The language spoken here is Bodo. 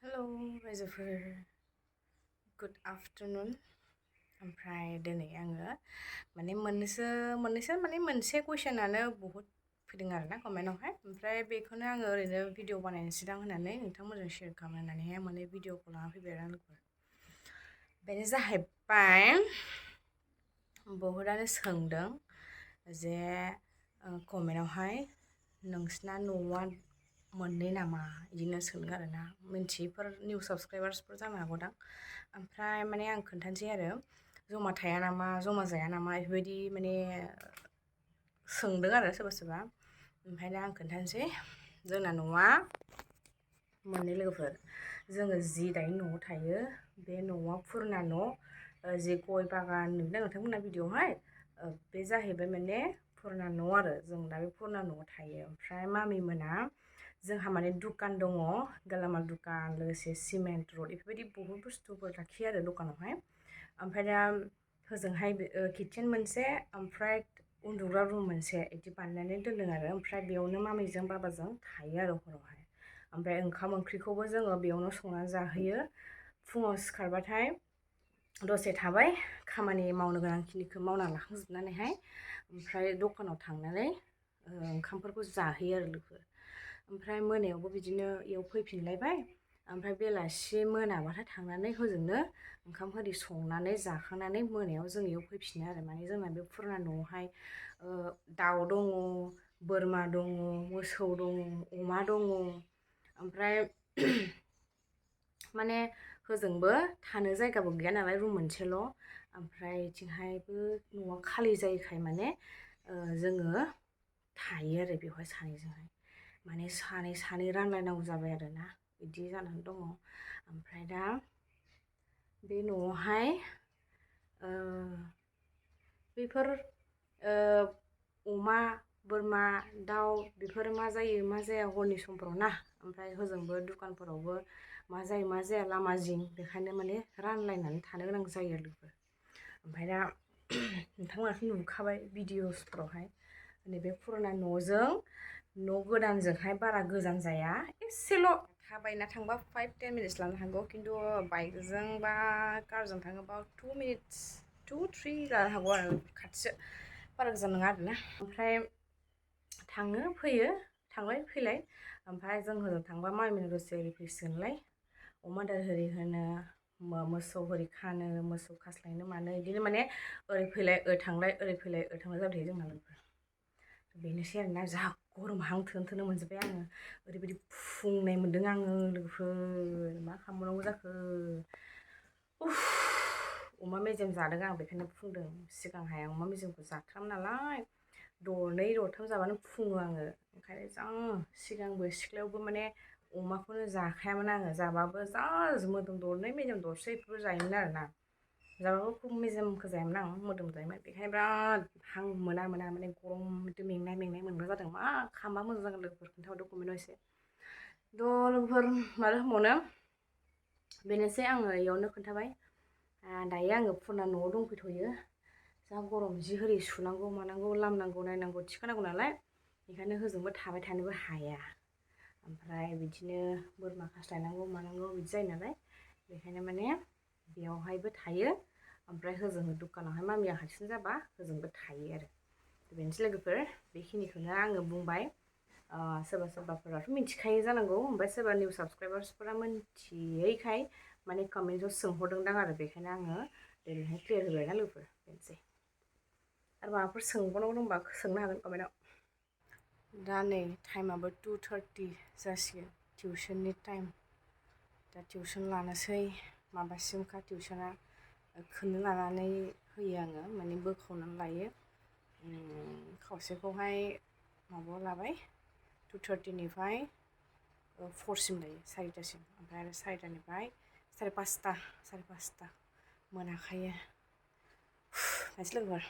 हेलौ रायजोफोर गुड आफ्टरनुन ओमफ्राय दिनै आङो मोनसे कुइसनानो बहुद फैदों आरोना कमेन्टआवहाय ओमफ्राय बेखौनो आङो ओरैनो भिडिअ बानायनोसैदां होननानै नोंथांमोनजों शेयार खालामनो होननानैहाय माने भिडिअखौ लाना फैबाय आरो लोगोफोर बेनो जाहैबाय बहुदानो सोंदों जे कमेन्टआवहाय नोंसिना न'आ मोननै नामा बिदिनो सोंदों आरोना मिन्थियैफोर निउ साबसक्राइबार्सफोर जानो हागौदां ओमफ्राय माने आं खोन्थानोसै आरो जमा थाया नामा जमा जाया नामा बेफोरबायदि माने सोंदों आरो सोरबा सोरबा ओमफ्राय दा आं खोन्थानोसै जोंना न'आ मोननै लोगोफोर जोङो जि दायो न'आव थायो बे न'आ फुरना न' जि गय बागान नुदों नोंथांमोना भिडिअआवहाय बे जाहैबाय माने फुरना न' आरो जों दा बे फुरना न'आव थायो ओमफ्राय मामि मोना जोंहा माने दुखान दङ गेलामाल दुखान लोगोसे सिमेन्ट रड बेफोरबायदि बहुत बुस्थुफोर लाखियो आरो दखानावहाय ओमफ्राय दा होजोंहाय किटचेन मोनसे ओमफ्राय उन्दुग्रा रुम मोनसे बिदि बानायनानै दोनदों आरो ओमफ्राय बेयावनो मामिजों बाबाजों थायो आरो हरावहाय ओमफ्राय ओंखाम ओंख्रिखौबो जोङो बेयावनो संनानै जाहोयो फुङाव सिखारबाथाय दसे थाबाय खामानि मावनो गोनांखिनिखौ मावना लाखांजोबनानैहाय ओमफ्राय दखानाव थांनानै ओंखामफोरखौ जाहैयो आरो लोगोफोर ओमफ्राय मोनायावबो बिदिनो इयाव फैफिनलायबाय ओमफ्राय बेलासि मोनाबाथाय थांनानै हजोंनो ओंखाम आरि संनानै जाखांनानै मोनायाव जों इयाव फैफिनो आरो माने जोंना बे फुराना न'आवहाय दाउ दङ बोरमा दङ मोसौ दङ अमा दङ ओमफ्राय माने होजोंबो थानो जायगाबो गैया नालाय रुम मोनसेल' ओमफ्राय बिथिंहायबो न'आ खालि जायोखाय माने जोङो थायो आरो बेवहाय सानैजोंहाय माने सानै रानलायनांगौ जाबाय आरोना बिदि जानानै दङ ओमफ्राय दा बे न'आवहाय बेफोर अमा बोरमा दाउ बेफोरो मा जायो मा जाया हरनि समफोराव ना ओमफ्राय होजोंबो दुखानफोरावबो मा जायो मा जाया लामा जिं बेखायनो माने रानलायनानै थानो गोनां जायो आरो लोगोफोर ओमफ्राय दा नोंथांमोनाथ' नुखाबाय भिडिअसफोरावहाय नैबे फुराना न'जों न' गोदानजोंहाय बारा गोजान जाया एसेल' थाबायना थांबा 5-10 मिनिट्स लानो हागौ खिन्थु बाइकजों बा कारजों थाङोबा 2 मिनिट्स 2-3 लानो हागौ आरो खाथिसो बारा गोजान नङा आरोना ओमफ्राय थाङो फैयो थांलाय फैलाय ओमफ्राय जों होजों थांबा मामिना दसे ओरै फैसिगोनलाय अमा आदार होरि होनो मोसौ होरि खानो मोसौ खास्लायनो मानो बिदिनो माने ओरै फैलाय थांलाय ओरै फैलाय थांलाय जाबाय थायो जोंना लोगोफोर बेनोसै आरोना जा गरम हां थोनो थोनो मोनजोब्बाय आङो ओरैबायदि फुंनाय मोन्दों आङो लोगोफोर मा खालामबावनांगौ जाखो अमा मेजेम जादों आं बेखायनो फुंदों सिगांहाय आं अमा मेजेमखौ जाथारामोन नालाय दरनै दरथाम जाबानो फुङो आङो ओंखायनो जा सिगांबो सिख्लायावबो माने अमाखौनो जाखायामोन आङो जाबाबो जा मोदोम दरनै मेजेम दरसे बेफोरबो जायोमोन आरोना जाबाबो खम मेजेमखौ जायामोन आं मोदोम जायोमोन बेखायनो बिराद हां मोना माने गरम मेंनाय मोनग्रा जादों मा खालामबा मोजां जागोन लोगोफोर खोन्थाहरदो कमेन्टआव एसे थ' लोगोफोर माथो होनबावनो बेनोसै आङो इयावनो खोन्थाबाय दायो आङो फुरना न'आव दंफैथ'यो जा गरम जि होरि सुनांगौ मानांगौ लामनांगौ नायनांगौ थिखानांगौ नालाय बेखायनो होजोंबो थाबाय थानोबो हाया ओमफ्राय बिदिनो बोरमा खास्लायनांगौ मानांगौ बिदि जायो नालाय बेखायनो माने बेयावहायबो थायो ओमफ्राय होजों दखानावहाय मामिया हारसिं जाबा होजोंबो थायो आरो बेनोसै लोगोफोर बेखिनिखौनो आङो बुंबाय सोरबा सोरबाफोराथ' मिथिखायो जानांगौ ओमफ्राय सोरबा निउ साबसक्राइबार्सफोरा मिथियैखाय माने कमेन्टआव सोंहरदोंदां आरो बेखायनो आङो दिनैहाय क्लियार होबायना लोगोफोर बेनोसै आरो माबाफोर सोंबावनांगौ दंबा सोंनो हागोन कमेन्टआव दा नै टाइमाबो 2:30 जासिगोन टिउसननि टाइम दा टिउसन लानोसै माबासिमखा टिउसना खोनो लानानै होयो आङो माने बोखावनानै लायो खावसेखौहाय माबायाव लाबाय 2:30निफ्राय 4सिम लायो 4टासिम ओमफ्राय आरो 4टानिफ्राय 5:30 मोनाखायो नायसै लोगोफोर